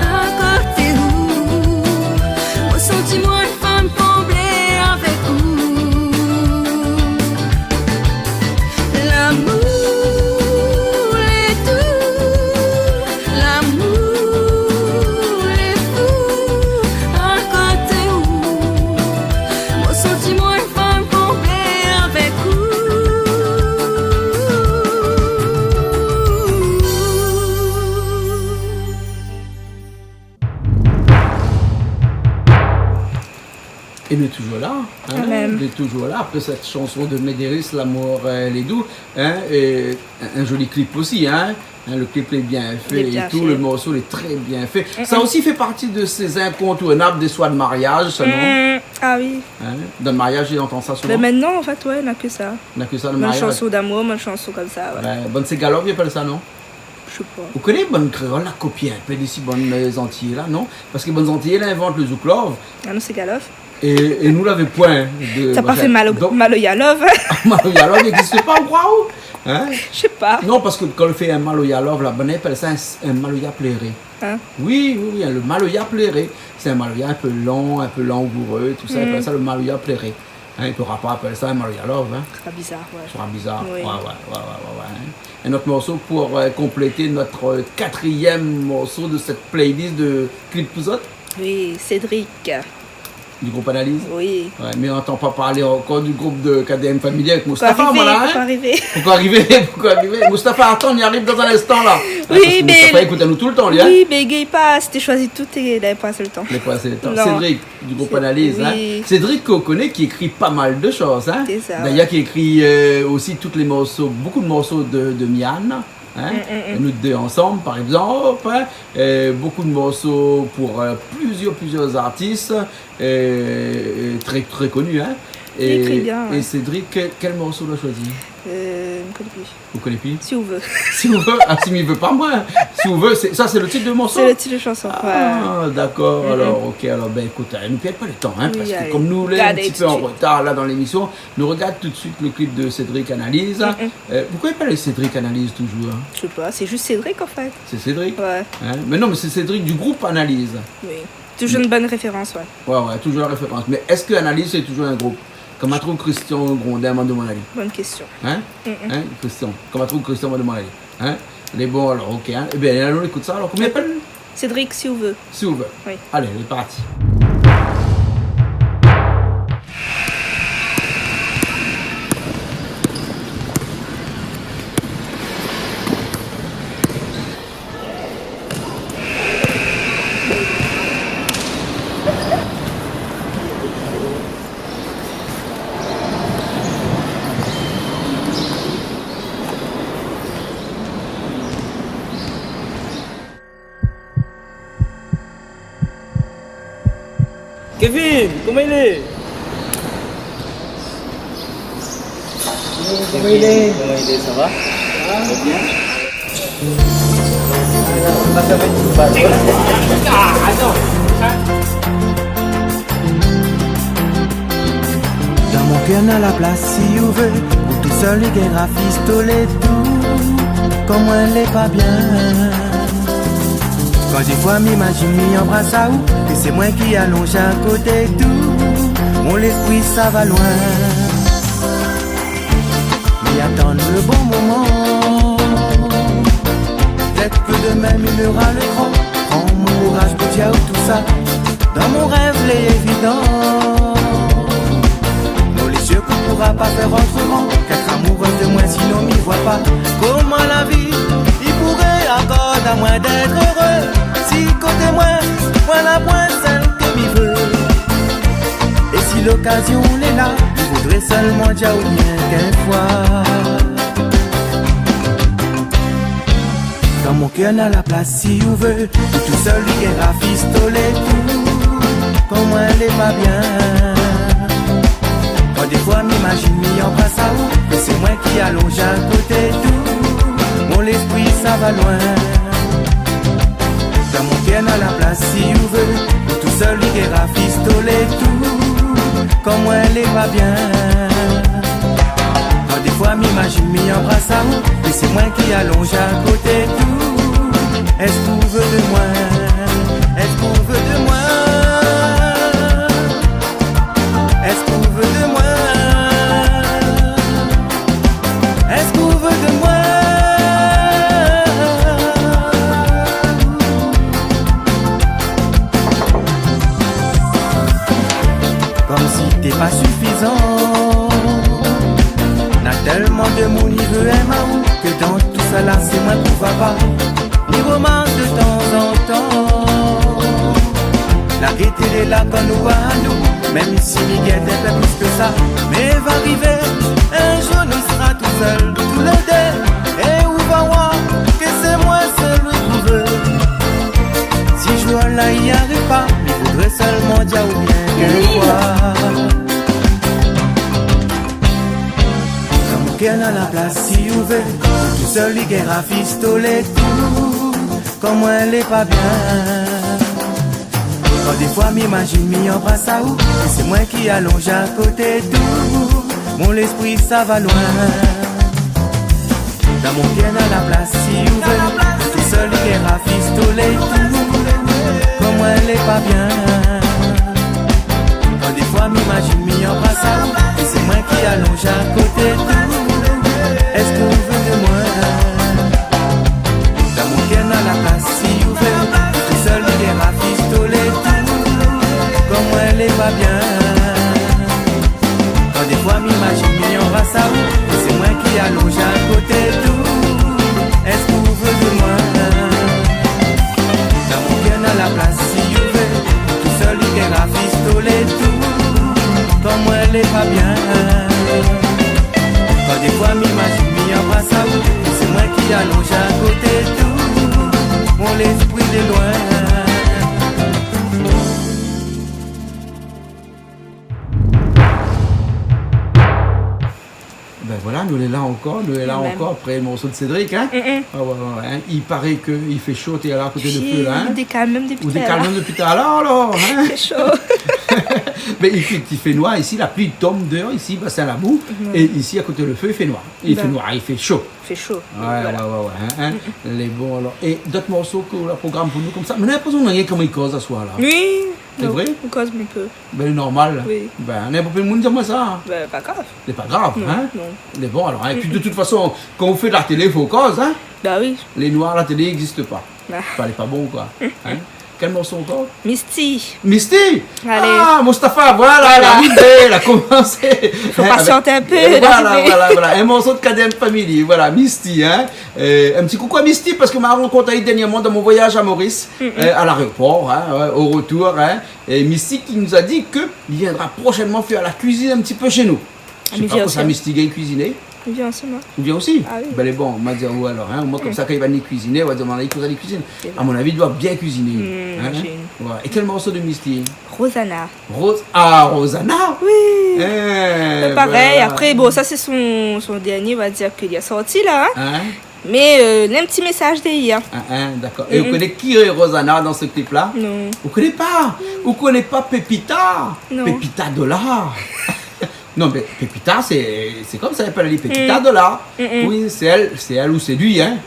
Akoté ou, moin santi moin in fanm konblé avèk ou. Lamour lé dou, lamour lé fou. Akoté ou, moin santi moin in fanm konblé avèk ou. É nou lé toujour la, in, nou lé toujour la, apré sèt shanson de Médérice, Lamour, eu, lé dou, in, é in, in zoli klip osi, in, in, lo klip lé bien fé é tou, lo morso lé trè bien fé. Sa osi i fé parti de sé inkontournab dé soir de mariaz, sa, non ? Mm, a oui. In, dan mariaz, i antann sa souvan. Mé mintnan, an fèt, oué, na ke sa. Na ke sa, dan mariaz. Bann shanson d'amour, bann shanson konmsa, oué. Oué, bann séga love, i apèl sa, non ? Mi koné pa. Ou koné, bann kréol la kopié in pé de si bann, eu, zantiyé la, non ? Parske bann zantiyé la invant lo zouk love. A non, séga love. É, é nou lavé poin de... Sa pa fé malo-, donk, maloya love. Maloya love i égzis pa, ou kroi, ou ? In ? Mi koné pa. Non, parske kan i fé in maloya love la, bann i apèl sa in, in maloya pléré. In ? Oui, oui, oui, in, lo maloya pléré. Sé in maloya in pé long, in pé langouré, tousa, i apèl sa lo maloya pléré. In, i pora pa apèl sa in maloya love, in. Sra bizar, oué. Sra bizar. Oui. Oué, oué, in. In ot morso pou, eu, konplété nout, eu, katriyèm morso de sèt playlist de klip pou zot. Oui, Cédric. Du group Analyse ? Oui. Oué, mé i antann pa parl ankor du group de K D M Family avèk Moustapha, voilà, in. Pankor arivé, pankor arivé. Pankor arivé, pankor arivé. Moustapha, atann, i ariv dan in instan, la. In, oui, parske mé Moustapha i ékout anou toultan, li, in. Oui, mé i gingn pa, si té shoizi tout, té, la pa asé lo tan. La pa asé lo tan. Non. Cédric, du group Analyse, in. Sé-, oui. Cédric, k'ou koné, ki ékri pa mal de shoz, in. Sé sa, oué. D'ayèr, ki ékri, eu, osi tout lé morso, bonpé de morso de, de Miane, in. Mm, mm, mm. Nou dé ansanm, par égzanp, in. Eu, bonpé de morso pou, eu, plizièr, plizièr artis, eu, eu, trè, trè koni, in. Li ékri bien, oué. É Cédric, kèl, kèl morso ou la shoizi ? Eu, Ou koné pi ? Ou koné pi ? Si ou vé. Si ou vé. Ah, si mi vé pa, moin. Si ou vé, sé, sa, sé le tit de morso ? Sé le tit de shanson, ouais. Ah, dakor. Mm, mm. Alor, OK. Alor, bin, ékout, euh, nou pèrd pa le tan, hein, parske kom nou lé in ti pé an retar la dan lémisyon, nou rogard tout de suit le klip de Cédric Analyse. Mm, mm. Euh, poukoué i apèl Cédric Analyse toujour, hein ? Mi koné pa, sé zis Cédric, an fèt. Sé Cédric ? Ouais. Hein ? Mé non, mé sé Cédric du group Analyse. Oui. Toujour in bone référans, ouais. Ouais, ouais, toujour la référans. Mé èske Analyse sé toujour in group ? Koman ou trouv Christian Grondin, moin la domann ali. Bone késtion. Hein ? Mm, mm. Hein, Christian ? Koman ou trouv Christian, moin la domann ali. Hein ? Lé bon, alor, OK, hein. Ébin, alon ékout sa, alor. Koman i apèl ? Cédric, Si ou vé. Si ou vé. Oui. Alé, lé parti. Kevin, koman i lé ? Koman i lé ? Koman i lé, sa va ? Sa va ? Trè bien. Dan mon kèr na la plas, si ou vé, ou tousèl, li gingn rafistolé tout, kom moin lé pa bien. Kan défoi mi imazine mi anbras aou, é sé moin ki alonz akoté d'ou, mon léspri sava loin. Mi atann le bon moman. Pétèt ke domin mi nora le kran, pran mon kouraz pou dir aou tousa. Dan mon rèv lé évidan. Non, lé zié koup, poura pa fèr otroman k'èt amourèz de moin, sinon mi voi pa koman la vi i pouré akord amoin d'èt éré. Si koté moin, moin na poin sèl ke mi vé. É si lokazion lé la, mi voudré sèlman dir aou rienk in foi. Dan mon kèr na la plas, si ou vé, ou tousèl, li gingn rafistolé tout, kom moin lé pa bien. Kan défoi mi imazine mi anbras aou, é sé moin ki alonz akoté d'ou, mon léspri sava loin. Dan mon kèr na la plas, si ou vé, ou tousèl, li gingn rafistolé tout, kom moin lé pa bien. Kan défoi mi imazine mi anbras aou, é sé moin ki alonz akoté d'ou. Èske ou vé de moin ? Èske ou vé de moin ? Èske ou vé de moin ? Èske ou vé de moin ? Kom si té pa sifizan. Na tèlman de moun i vé èm aou, ke dan tousala sé moin koupab. Mi romark de tanzantan, la gété lé la kan nou anou, mèm si mi gèt in pé plis ke sa. Mé va rivé in zour nou sra tousèl toulé dé, é ou va oir ke sé moin sèl ou vé. Si zour-la i ariv pa, mi voudré sèlman dir aou rienk in foi. Dan mon kèr na la plas, si ou vé, ou tousèl, li gingn rafistolé tout, kom moin lé pa bien. Kan défoi mi imazine mi anbras aou, é sé moin ki alonz akoté d'ou, mon léspri sava loin. Dan mon kèr na la plas, si ou vé, ou tousèl, li gingn rafistolé tout, kom moin lé pa bien. Kan défoi mi imazine mi anbras aou, é sé moin ki alonz akoté d'ou. Èske ou vé de moin ? Dan mon kèr na la plas, si ou vé, ou tousèl, li gingn rafistolé tout, kom moin lé pa bien. Kan défoi mi imazine mi anbras aou, é sé moin ki alonz akoté d'ou. Èske ou vé de moin ? Dan mon kèr na la plas, si ou vé, ou tousèl, li gingn rafistolé tout, kom moin lé pa bien. Kan défoi mi imazine mi anbras aou, é sé moin ki alonz akoté d'ou, mon léspri lé loin. Bin voilà, nou lé la ankor, nou lé la ankor, apré le morso de Cédric, in ? Mm, mm. Ah ouais, ouais, ouais, in. I paré ke i fé sho, té la akoté le fé la, in ? Ou dékal mèm dopi talèr. Ou dékal mèm dopi talèr, alor, in ? Fé sho. Mé i fé, i fé noir isi, la pli i tonm déor isi, ba sé la bou. Ouais. É isi, akoté le fé, i fé noir. I fé noir, i fé sho. Fé sho. Ouais, voilà. Ouais, ouais, ouais, in, in. Mm, mm. Lé bon, alor. É dot morso ke ou la program pou nou konmsa ? Mé nou la pa bezoin rien konm i koz aswar la. Oui. Sé vré ? Non, i koz in pé. Bin, lé normal. Oui. Bin, ninport moun i di amoin sa. Bin, pa grav. Sé pa grav, in ? Non, non. Lé bon, alor, in. É pi, de tout fason, kan ou fé de la télé, fo koz, in ? Ba oui. Lé noir, la télé i égzis pa. Ah. Anfin, lé pa bon, koi. In ? Kèl morso ankor ? Misty. Misty ? Alé. Ah, Mustapha, voilà, la rivée, la komansé. Fo pasianté in pé, la rivée. Voilà, voilà, voilà. In morso de Kadem Family, voilà, Misty, in. Euh, in ti koukou a Misty, parske ma rankont ali dernièrman dan mon voyaz a Maurice, euh, a l'aéropor, in, ouais, o retour, in. É Misty ki nou la di ke li viendra proshènman fé la kuizine in ti pé shé nou. Ah, mé mi vien osi. Mi sé pa kosa Misty i gingn kuiziné. Mi vien osi, moin. Ou vien osi ? Ah oui. Bin, lé bon, ma di aou alor, in. Omoin, konmsa, kan li va ni kuiziné, ou va dir, mé kosa li kuizine. Sé vré. A mon avi, li doi bien kuiziné, in ? Mm, imazine. Ouais. É kèl morso de Misty ? Rosanna. Ros-, ah, Rosanna ? Oui. Eh, parèy, voilà. Apré, bon, sa sé son, son dernié, on va dire, ke li la sorti la, in. In ? Mé, euh, néna in ti mésaz dèrièr. Ah, ah, dakor. É ou koné ki lé Rosanna dan se klip la ? Non. Ou koné pa ? Non. Ou koné pa Pépita ? Non. Pépita Dollar. Non, mé Pépita, sé, sé konmsa i apèl ali, Pépita Dollar. Mm, mm. Oui, sé èl, sé èl ou sé li, in ?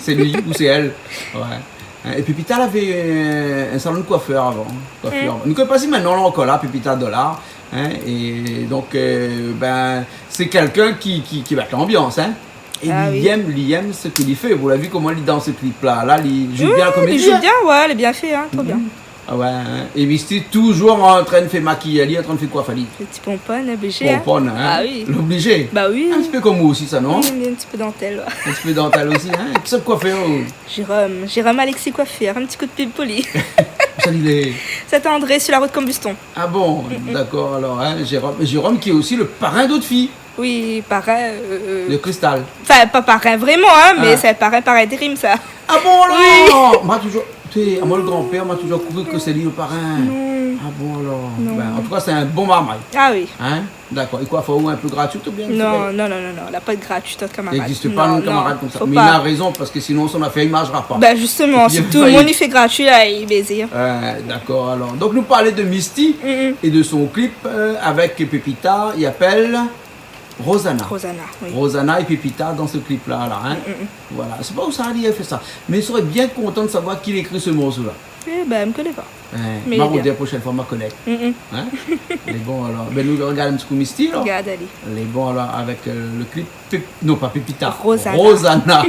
Sé li ou sé èl. Ouais. In, é Pépita lavé, euh, in salon de koifèr avan. Koifèr. Mm. Nou koné pa si mintnan lé ankor la, Pépita Dollar. In, é donk, euh, bin, sé kèlkin ki, ki, ki mèt lanbians, in. Ah oui. É li yèm, li yèm se ke li fé. Ou la vi koman li dans klip la. La, li zoué bien la komédi, in. Oui, li zoué bien, ouais, lé bien fé, in, tro bien. Mhm. Ah ouais, in. É Misty touzour antrin fé makiy ali, antrin fé koif ali. Lé ti ponpon, oblizé, in. Ponpon, in. Ah oui. Oblizé. Ba oui. In ti pé konm ou osi sa, non ? Oui, in ti pé dantèl, ouais. In ti pé dantèl osi, in. Kisa koifèr ou ? Jérôme, Jérôme Alexis Coiffure, in ti kou de pub pou li. Sa li lé ? Saint-André, sur la route Combuston. Ah bon, dakor, alor, in, Jérôme, Jérôme ki lé osi le parin d'ot fiy. Oui, parin, euh, de Cristal. Anfin, pa parin vréman, in, mé sé parin par intérim, sa. Ah bon, alor ? Oui. Moin touzour, té, amoin, le granpèr, moin touzour kru ke sé li le parin. Non. Ah bon, alor ? Non. Bin, an tou ka, sé in bon marmay. Ah oui. In ? Dakor. É koi, fo ou in pé gratuit oubien ? Non, non, non, non, non, la pa de gratuit ant kamarad. I égzis pa, non, in kamarad konmsa. Non, fo pa. Mé li na rézon, parske sinon son afèr i marshra pa. Bin, zistoman, si tout le moun i fé gratuit, la, i bézé. Euh, dakor, alor. Donk, nou parl de Misty é de son klip, euh, avèk Pépita, i apèl Rosanna. Rosanna, oui. Rosanna é Pépita dan se klip la, la, in. Mm, mm, mm. Voilà. Sé pa ousa li la fé sa. Mé mi sré bien kontan de savoir ki la ékri se morso la. Eh bin, mi koné pa. Mé ma bien. Ou di la proshèn foi, ma koné. Mm, mm. In ? Mé bon, alor, bin, nou rogard in ti kou Misty, alor. Gard ali. Lé bon, alor, avèk, euh, le klip Pép-, non, pa Pépita. Rosanna. Rosanna.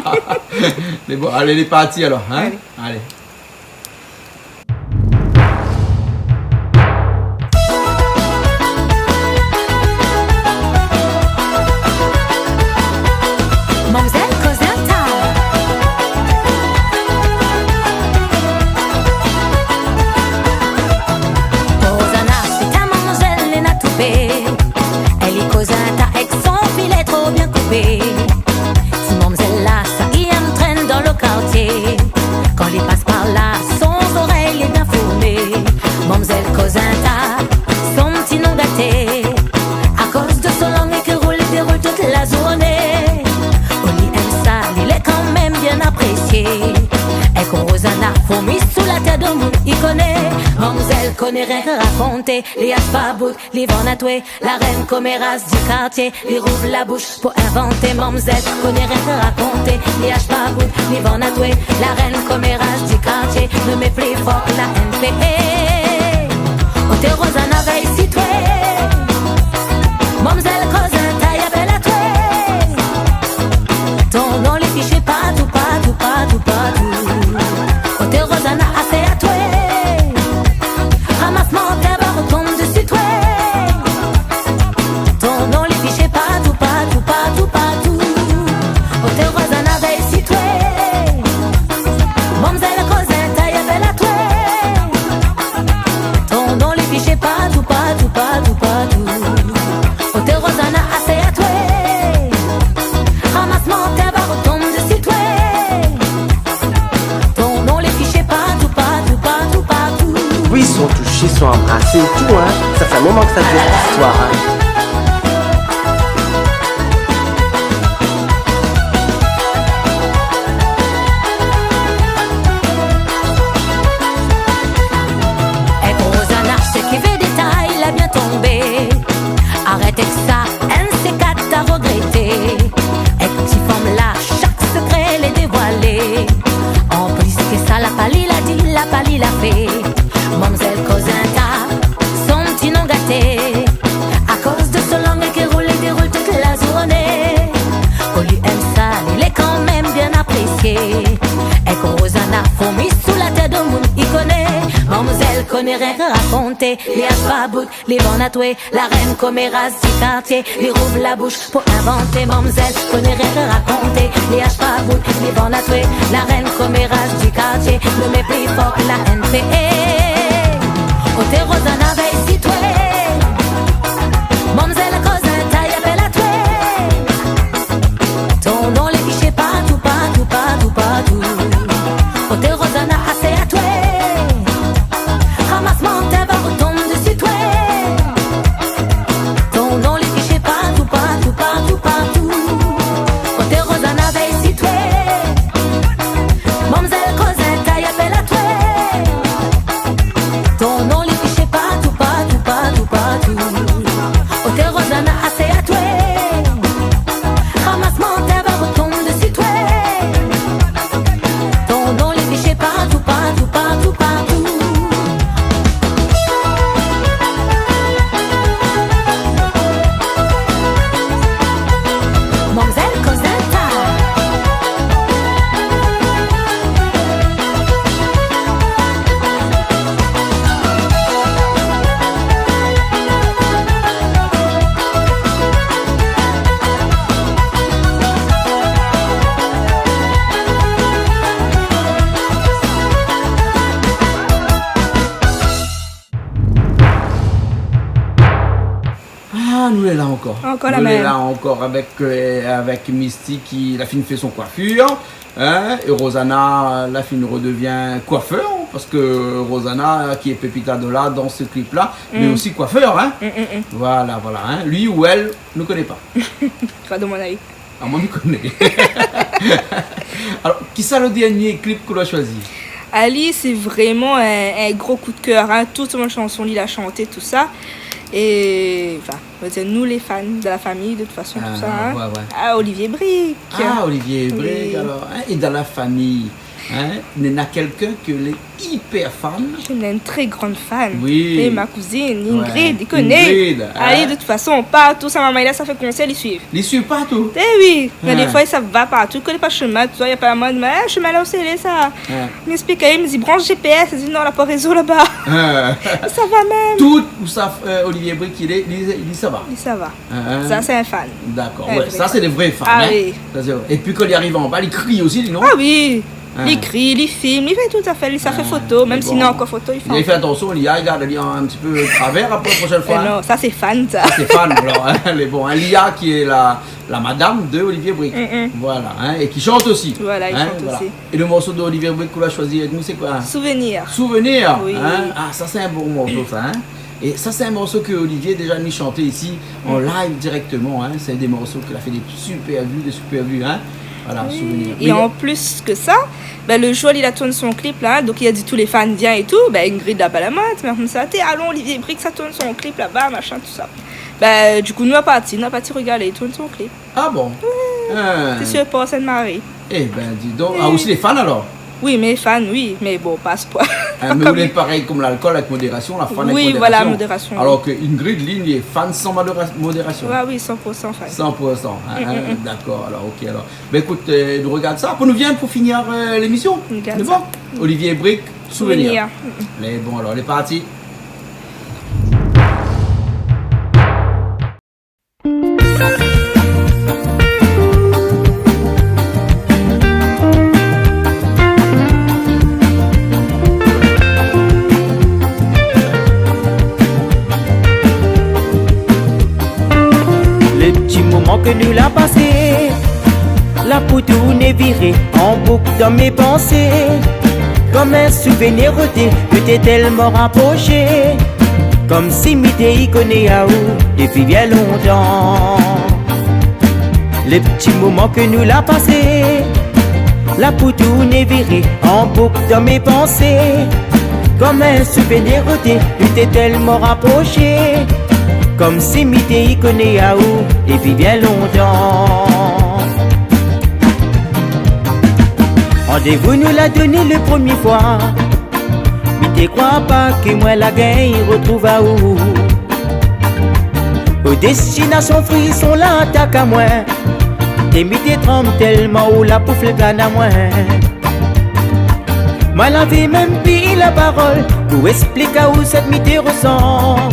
Mé bon, alé, lé parti, alor, in ? Alé. Alé. Manmzèl koz in ta. Rosanna, sé in manmzèl néna toupé. Èl i koz in ta èk son filé tro bien koupé. Ti manmzèl la, sa i yèm trèn dan le kartié. Kan li pas par la, son zorèy lé bien formé. Manmzèl koz in ta, son ti non gaté. Akoz de son lang ke i roul, i déroul tout la zourné. Oli i yèm sa, li lé kanmèm bien aprésié. Èk Rosanna, fourmi sou la tèr domoun i koné. Manmzèl koné rienk rakonté, li ash pa bout, li vann atoué. La rèn koméraz di kartié, li rouv la boush pou invanté. Manmzèl koné rienk rakonté, li ash pa bout, li vann atoué. La rèn koméraz di kartié, mé mé pli for la N P A. Oté Rosanna, vèy si toué. Manmzèl koz in ta, i apèl atoué. Ton non lé fiché partou, partou, partou, partou. Oté Rosanna, asé atoué. Ramas mantèr, va rotonm dsi toué. Ton non lé fiché partou, partou, partou, partou. Oté Rosanna, vèy si toué. Manmzèl koz in ta, i apèl atoué. Ton non lé fiché partou, partou, partou, partou. Oté Rosanna, asé atoué. Ramas mantèr, va rotonm dsi toué. Ton non lé fiché partou, partou, partou, partou. Oui, i son toushé, i son anbrasé é tou, in. Sa fé in moman ke sa i dir zistoir, in. Koné rienk rakonté, li ash pa bout, li bann atwé, la rèn koméraz di kartié, li rouv la boush pou invanté, mamzèl, koné rienk rakonté, li ash pa bout, li bann atwé, la rèn koméraz di kartié, nou mèt pli for la N P A. Oté Rozana, vèy si twé. Mamzèl, koz in tay apèl atwé. Ton non lé fiché partou, partou, partou, partou. Oté Rozana, asé atwé. Ramas mantèr va rotonm dsi twé. Ton non lé fiché partou, partou, partou, partou. Oté Rozana, vèy si twé. Mamzèl, koz in tay apèl atwé. Ton non lé fiché partou, partou, partou, partou. Oté Rozana, asé atwé. Ramas mantèr va rotonm dsi twé. Ton non lé fiché partou, partou, partou, partou. Mamzèl, koz in tay. Ah, nou lé la ankor. Ankor la mèm. Nou lé la ankor avèk, euh, avèk Misty ki la fine fé son kwafir, hein, é Rozana la fine redevien kwafèr, parske Rozana ki lé Pépita Dola dan se klip-la, mé osi kwafèr, hein. Mm, mm, mm. Voilà, voilà, hein. Li ou èl, nou koné pa. Kado mon avi. Ah, moin, mi koné. Alor, kisa lo dernié klip ke ou la shoizi ? Ali, sé vréman in, in gro kou d'kèr, hein. Tout son shanson, li la shanté, tousa. É, anfin, nou lé fan de la famiy, de tout fason, tousa, hein. Ah, ouais, ouais. Ah, Olivier Brique. Ah, Olivier Brique, alor, hein. Oui. É dan la famiy, hein, néna kèlkin ke lé ipèr fan. Néna in trè gran fan. Oui. É mon kouzine, Ingrid, li koné. Ingrid, hein. Ali, de tout fason, partou sa momon lé la, sa fé konsèr, li suiv. Li suiv partou. Eh oui. Mé défoi, sa va partou, li koné pa shomin, tousa, li apèl amoin, mé, eh, shomin-la, ousa i lé, sa ? Hein. Mi ésplik ali, mi di, bransh G P S, li di, non, la pa rézo laba. Hein. Sa va mèm. Tout ousa, euh, Olivier Brique i lé, li, li sava. Li sava. Hein. Sa, sé in fan. Dakor. Ouais, sa, sé dé vré fan, hein. Ah oui. Sa, sé vré. Épi, kan li ariv anba, li kri osi, li, non ? Ah oui. Hein. Li kri, li film, li fé tout sa, li sa fé foto, mèm si néna ankor foto, li fé ankor. Li fé atansion, li gard ali in ti pé travèr apré, proshèn foi, hein. Eh non, sa sé fan, sa. Sa sé fan, alor, hein, lé bon, hein. Lia ki lé la, la madam de Olivier Brique. Mm, mm. Voilà, hein, é ki shant osi. Voilà, li shant osi. É lo morso de Olivier Brique ke ou la shoizi avèk nou, sé koi ? Souvenir. Souvenir, hein ? Oui. Ah, sa, sé in bon morso, sa, hein ? É sa, sé in morso ke Olivier la déza shanté isi, an live, dirèkteman, hein. Sé dé morso ke la fé dé super vu, dé super vu, hein. Voilà, Souvenir. Oui, é an plis ke sa, bin, lo zour li la tourn son klip la, donk li la di tout lé fan, vien é tout, bin, Ingrid la apèl amoin, té mèm konmsa, té, alon, Olivier Brique sa tourn son klip laba, machin, tousa. Bin, du kou, nou la parti, nou la parti rogard ali tourn son klip. Ah bon ? Oui. Hein. Sé sur Port Sainte-Marie. Eh bin, di donk. Ah, ou osi lé fan, alor ? Oui, mé fan, oui, mé bon, pa a se poi. Hein, mé ou lé parèy konm lalkol, avèk modérasion, la fan avèk modérasion. Oui, voilà, modérasion. Alor ke Ingrid, li, li lé fan san modéra-, modérasion. Ah oui, san pour san fan. San pour san, hein, hein, dakor, alor, OK, alor. Bin, ékout, euh, nou rogard sa, apré nou vien pou finir, euh, lémision. Nou rogard sa. Sé bon ? Olivier Brique, Souvenir. Souvenir. Mé bon, alor, lé parti. Lé ti moman ke nou la pasé, la pou tourné viré an bouk dan mé pansé. Konm in souvenir oté, nou té tèlman raproshé. Konmsi mi té i koné aou dépi bien lontan. Lé ti moman ke nou la pasé, la pou tourné viré an bouk dan mé pansé. Konm in souvenir oté, nou té tèlman raproshé. Konmsi mi té i koné aou dépi bien lontan. Randévou nou la doné lo promié foi. Mi té kroi pa ke moin la gingn rotrouv aou. O déstinasion, frison la atak amoin. É mi té tranm tèlman ou la pou flèt la na moin. Moin lavé mèm pi la parol pou èksplik aou sak mi té resan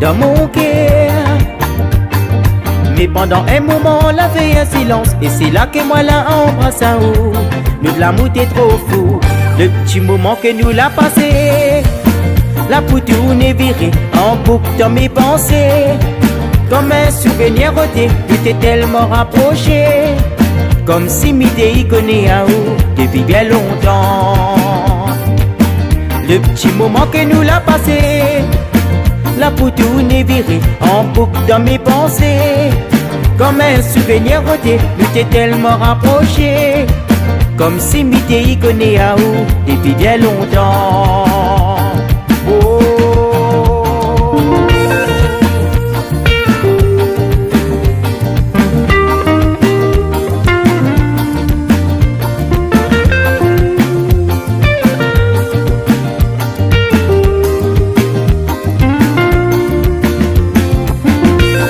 dan mon kèr. Mé pandan in moman, lavé in silans, é sé la ke moin la anbras aou. Nout lamour té tro fou, le ti moman ke nou la pasé, la pou tourn é viré an bouk dan mé pansé. Kom in souvenir oté, nou té tèlman raprosé, kom si mi té i koné aou dépi bien lontan. Le ti moman ke nou la pasé, la pou tourn é viré an bouk dan mé pansé. Kom in souvenir oté, nou té tèlman raprosé, kom si mi té i koné aou dépi bien lontan. Oh.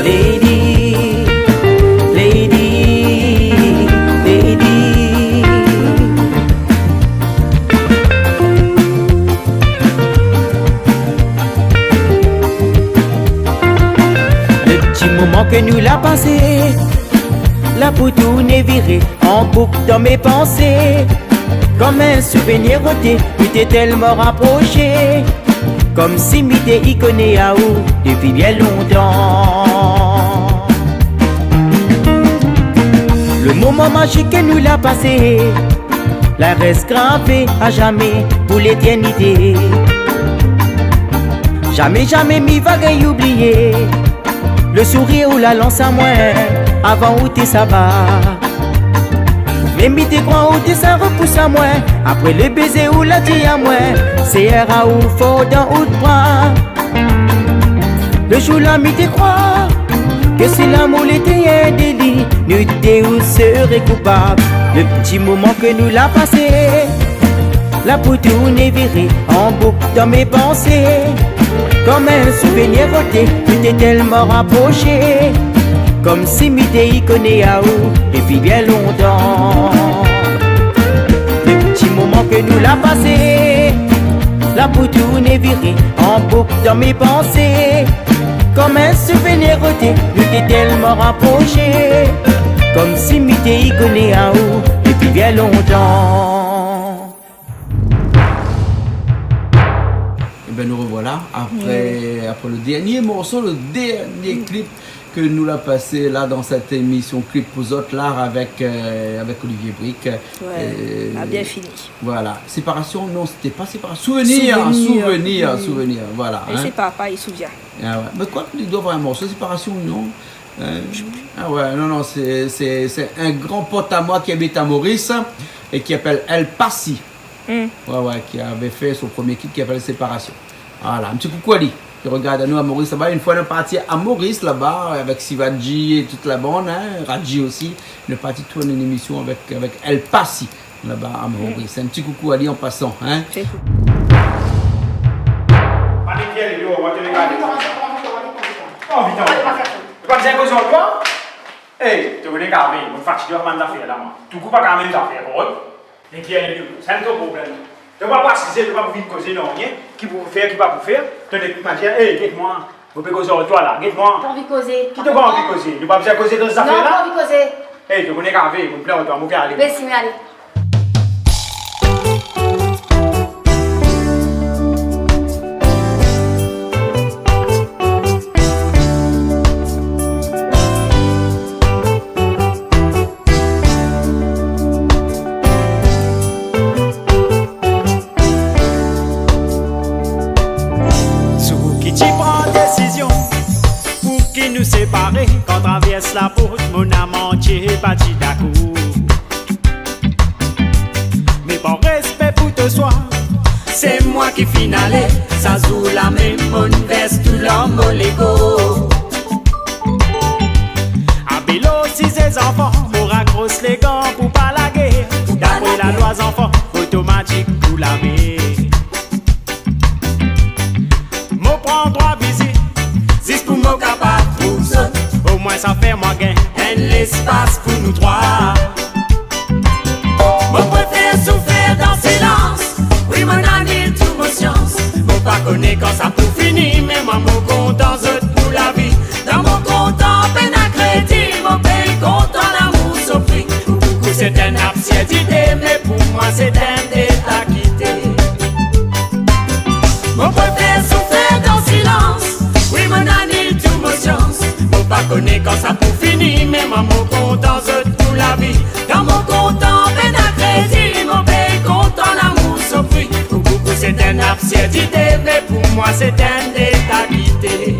Lady, lady, lady. Le ti moman ke nou la pasé, la pou tourn é viré an bouk dan mé pansé. Kom in souvenir oté, nou té tèlman raprosé, kom si mi té i koné aou dépi bien lontan. Le moman mazik ke nou la pasé, la rès gravé a jamé pou létèrnité. Jamé, jamé mi va gingn oublié le sourir ou la lans amoin avan ou té sava. Mé mi té kroi ou té sa repous amoin, apré le bézé ou la di amoin, sèr aou for dan out bra. Le zour la mi té kroi ke si lamour lété in déli, nou dé ou séré koupab. Le ti moman ke nou la pasé, la pou tourn é viré an bouk dan mé pansé. Kom in souvenir oté, nou té tèlman raprosé, kom si mi té i koné aou dépi bien lontan. Le ti moman ke nou la pasé, la pou tourn é viré an bouk dan mé pansé. Kom in souvenir oté, nou té tèlman raprosé, kom si mi té i koné aou dépi bien lontan. Eh ben, nous revoilà après, après le dernier morceau, le dernier clip ke nou la pasé la dan sèt émisyon Clip pou zot la avèk, euh, avèk Olivier Brique. Ouais, euh, la bien fini. Voilà. Séparation, non, c'était pas Séparation. Souvenir, Souvenir. Souvenir, Souvenir, voilà, hein. Sé papa i souvien. Ah ouais. Mais quoi, il doit avoir un morceau Séparation, non ? Hein ? Ah ouais, non, non, c'est, c'est, c'est un grand pote à moi qui habite à Maurice et qui appelle El Passy. Hmm. Ouais, ouais, qui avait fait son premier clip qui appelle Séparation. Voilà, un petit coucou à lui. Ki regard anou à Maurice laba. Une fois, nou la parti à Maurice laba, avec Sivadji et toute la bande, hein, Radji aussi. Nou la parti tourn une émission avec, avec El Passy laba à Maurice. Un petit coucou à lui en passant, hein. Sé kou. Alé, vien, Léo, on va te regarder. Oh, vite, on va. Ou pa bien kozé ankor ? Eh, té koné kavé, mon fatig, man zafèr la, moin. Tout kou pa kavé zafèr, bon. Mé bien, Léo, sa lé ton problèm. Té pa pou asizé, té pa pou vin kozé, non, rien. Ki pou fèr, ki pa pou fèr. Té lé, ma di, eh, gèt moin. Ou pé kozé, toi la, gèt moin. Pa anvi kozé. Ki té pa anvi kozé ? Ou pa bien kozé dan zafèr la ? Non, pa anvi kozé. Eh, té koné kavé, mon plan, toi, mon kèr, alé. Mèrsi, mé alé. Sé ou ki ti pran désizyon pou ki nou séparé. Kan travèrs la port, mon amitié pa ti dakor. Mé par rèspé pou to shoi, sé moin ki fine alé. Sa zour la mèm, mon vès tout lanm o légo. Abélo si sé zanfan, mon rakros lé gan pou pa lagé. Dapré la loi zanfan, otomatik pou lavé. Mo pran droi vizit, zis pou mo kapab trouv zot. Omoin sa fé moin gingn in léspas pou nou troi. Mo préfèr soufèr dan silans, Mé kan sa pou fini, mé moin, mon kontan zot pou la vi. Dan mon kontan, pèn a krédi, mon péi kontan, lamour sofri. Pou boukou, sé in absurdité, mé pou moin, sé in déta kité. Mon préfèr soufèr dan silans. Wi, mon ani tout mon shans. Mon pa koné kan sa pou fini, mé moin, mon kontan zot pou la vi. Dan mon kontan, pèn a krédi, mon péi kontan, lamour sofri. Pou boukou, sé in absurdité, mé pou moin, sé in déta kité.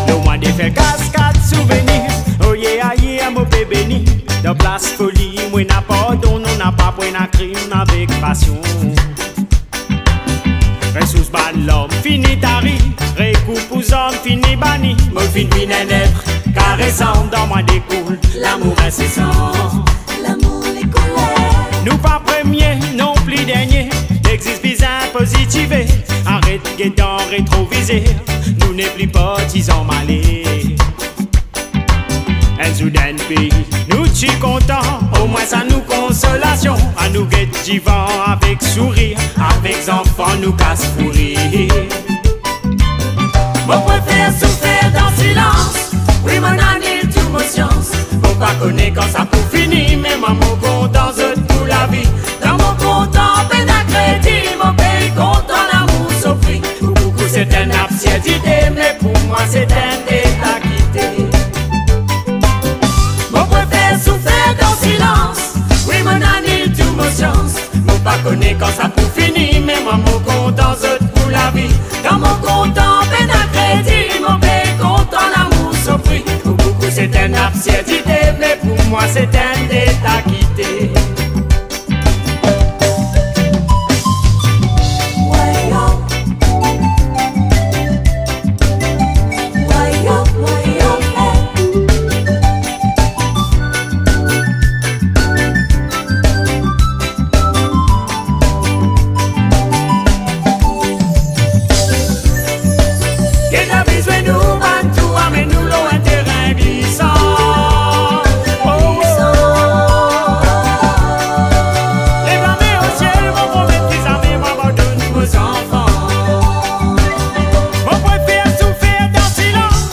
Lo moin de fèr kaskad souvenir, oyé, ayé, mon pé béni. Dan plas foli, moin na pardon, non, na pa pwin a krim avèk pasion. Résous bann lom fini tari, rékou pou zom fini bani. Mo fine vin in èt karésan, dan moin dékoul lamour insésan. Lamour lé koulèr. Nou pa premyé, non pli dèrnyé. Légzis bizin pozitivé. Arèt gèt dan rétrovizèr. Nou lé pli partizan malé. In zour dan in péi, nou ti kontan, omoin sa nou konsolasion. Anou gèt divan avèk sourir, avèk zanfan nou kas pou rir. Mon préfèr soufèr dan silans, wi, mon ani tout mon shans. Mon pa koné kan sa pou fini, mé moin, mon kontan zot pou la vi. Dan mon kontan, pèn a krédi, mon péi kontan, lamour sofri. Pou boukou, sé in absurdité, mé pou moin, sé in déta kité. Mon préfèr soufèr dan silans. Wi, mon ani tout mon shans. Mon pa koné kan sa pou fini, mé moin, mon kontan zot pou la vi. Dan mon kontan, pèn a krédi, mon péi kontan, lamour sofri. Pou boukou, sé in absurdité, mé pou moin, sé in déta kité. Kèl la bizwen nou bann tou, amenn nou lo in térin glisan. Oh, oh. Lév la min o sièl, mon pwomèt, ké zamé moin abandone mon zanfan. Mon préfèr soufèr dan silans.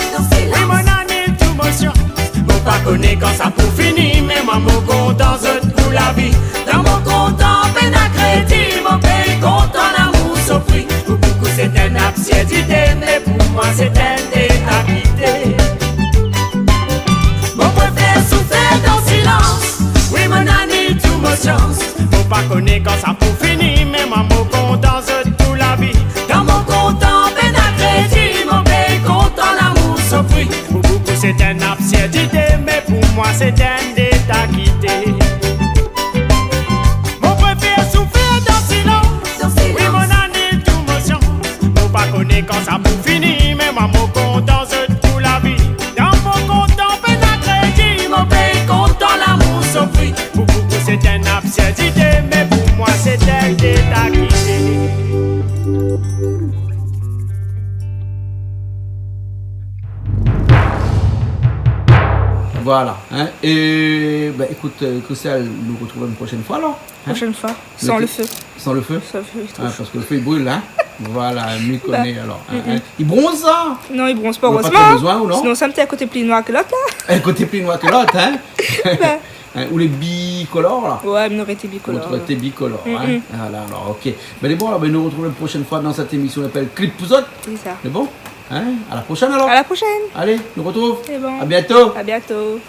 Wi, mon ani tout mon shans. Mon pa koné kan sa pou fini, mé moin, mon kontan zot pou la vi. Dan mon kontan, pèn a krédi, mon péi kontan, lamour sofri. Pou boukou, sé in absurdité, mé pou moin, sé in déta kité. Mon préfèr soufèr dan silans. Wi, mon ani tout mon shans. Mon pa koné kan sa pou fini, mé moin, mon kontan zot pou la vi. Dan mon kontan, pèn a krédi, mon péi kontan, lamour sofri. Pou boukou, sé in absurdité, mé pou moin, sé in déta kité. Mon préfèr soufèr dan silans. Wi, mon ani tout mon shans. Mon pa koné kan sa pou fini, mé moin, mon kontan zot pou la vi. Dan mon kontan, pèn a krédi, mon péi kontan, lamour sofri. Pou boukou, sé in absurdité, mé pou moin, sé in déta kité. Voilà, hein. É, bin, ékout, euh, Christelle, nou artrouv in proshèn foi, alor, hein. Proshèn foi, san lo fé. San lo fé ? San lo fé, oui. Ah, parske lo fé i bril, hein. Voilà, mi koné, alor, hein, hein. I bronz, sa ? Non, i bronz pa, érèzman. Ou na pa tro bezoin, ou non ? Sinon, sa mi té in koté pli noir ke lot, la. In koté pli noir ke lot, hein. Hein, ou lé bikolor, la. Ouais, mi noré été bikolor. Ou noré été bikolor, hein. Voilà, alor, OK. Bin, lé bon, alor, bin, nou artrouv in proshèn foi dan sèt émision i apèl Clip pou zot. Sé sa. Lé bon ? Hein ? À la prochaine, alors. À la prochaine. Allez, nou artrouv. Lé bon. À bientôt. À bientôt.